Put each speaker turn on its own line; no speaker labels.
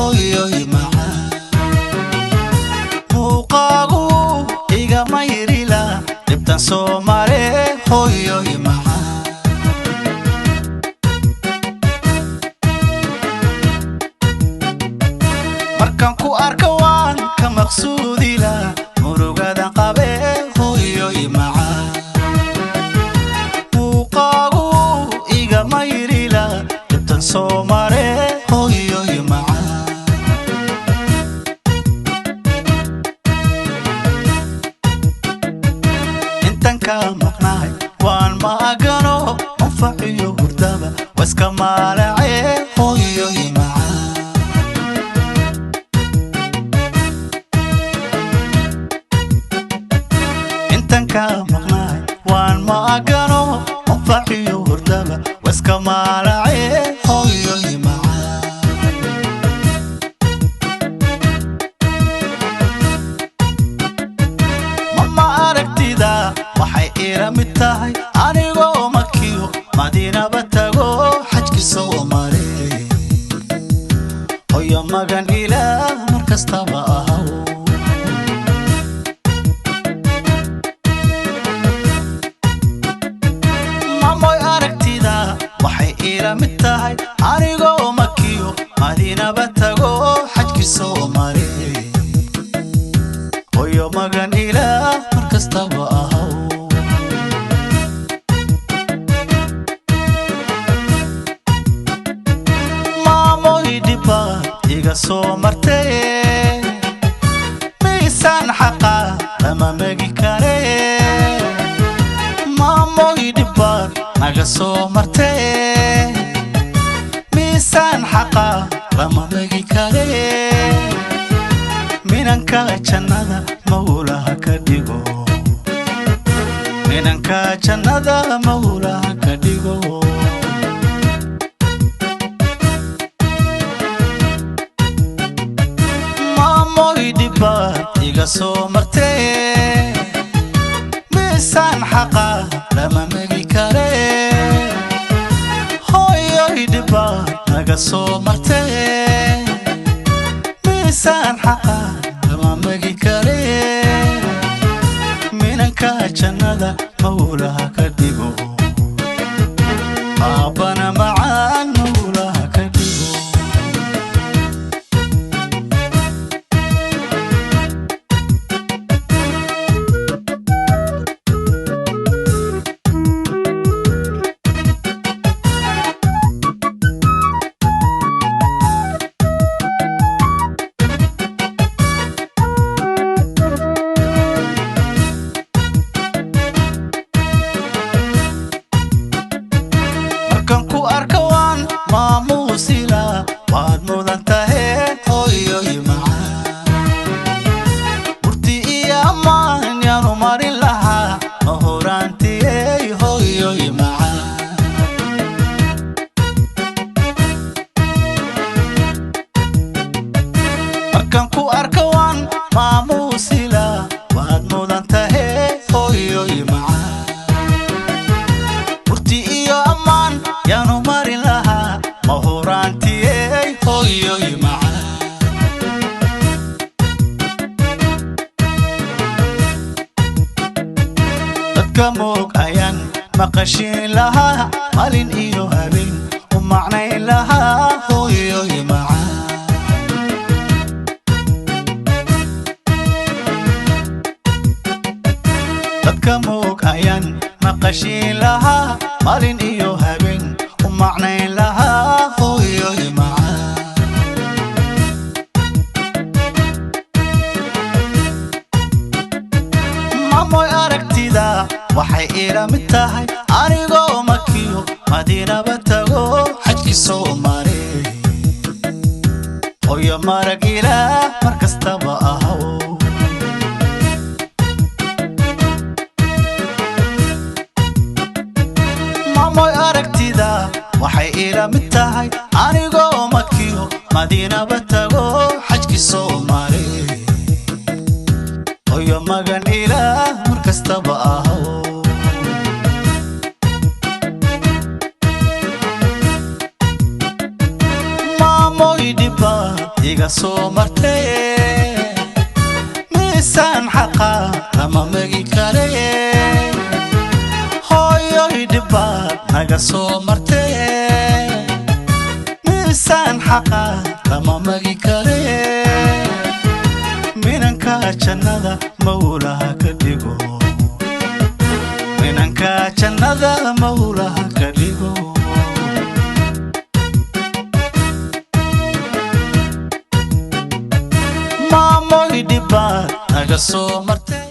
hooyoy macaan muuqaagu igama yirila dhibtan soo mare hooyoy macaan markaan ku arko waan ka maqsuudila murugada qabe hooyoy macaan muuqaagu igama yirila dhibtan soo mare hooyoy macaan intan ka maqnahay waan maagano anfaciyo hurdaba waska maalace hooyoy macaan intan ka maqnahay waan maagano anfaciyo hurdaba waska maalace hooyoy macaan mama aragtida waxay ila mid tahay anigoo makiyo madiinaba tago xajki soo mare hooyo magan ilaah mar kastaba ahaw mamoy aragtida waxay ila mid tahay anigoo makiyo madiinaba tago xajki soo mare hooyo magan ilaah mar kastaba ahaw maamoy dhibaad iga soo martay miisaan xaqa lama megi kare maamoy dhibaad naga soo martay miisaan xaqa lama megi kare minanka jannada mawlaha ka dhigo minanka jannada mawlaha ka dhigo maamoy dhibaad iga soo martay miisaan xaqa lama megi kare hooyoy dhibaad naga soo martay miisaan xaqa lama megi kare minanka jannada mawlaha ka dhigo aabbana macaan mawlaha ka dhigo markaan ku arko waan maamuusila waad mudan tahay hooyoy macaan murti iyo ammaan yaanu marin lahaa ma horaantiyey hooyoy macaan markaan ku arko waan maamuusila waad mudan tahay hooyoy macaan murti iyo ammaan yaanu marin lahaa ma horaantiyey hooyoy macaan dadka moog ayaan maqashiin lahaa maalin iyo habeen u macnayn lahaa hooyoy macaan dadka moog ayaan maqashiin lahaa maalin iyo habeen u macnayn lahaa hooyoy macaan maamoy aragtida waxay ila mid tahay anigoo makiyo madiinaba tago xajki soo mare hooyo marag ilaah mar kastaba ahaw maamoy aragtida waxay ila mid tahay anigoo makiyo madiinaba tago xajki soo mare hooyo magan ilaah mar kastaba ahaw Iga soo martay, miisaan xaqa lama magi kare. Hooyoy, dhibbaad naga soo martay, miisaan xaqa lama magi kare. Minanka jannada mawlaha ka dhigo, minanka jannada mawlaha ka dhigo. Maamoy, dhibbaad naga soo martay.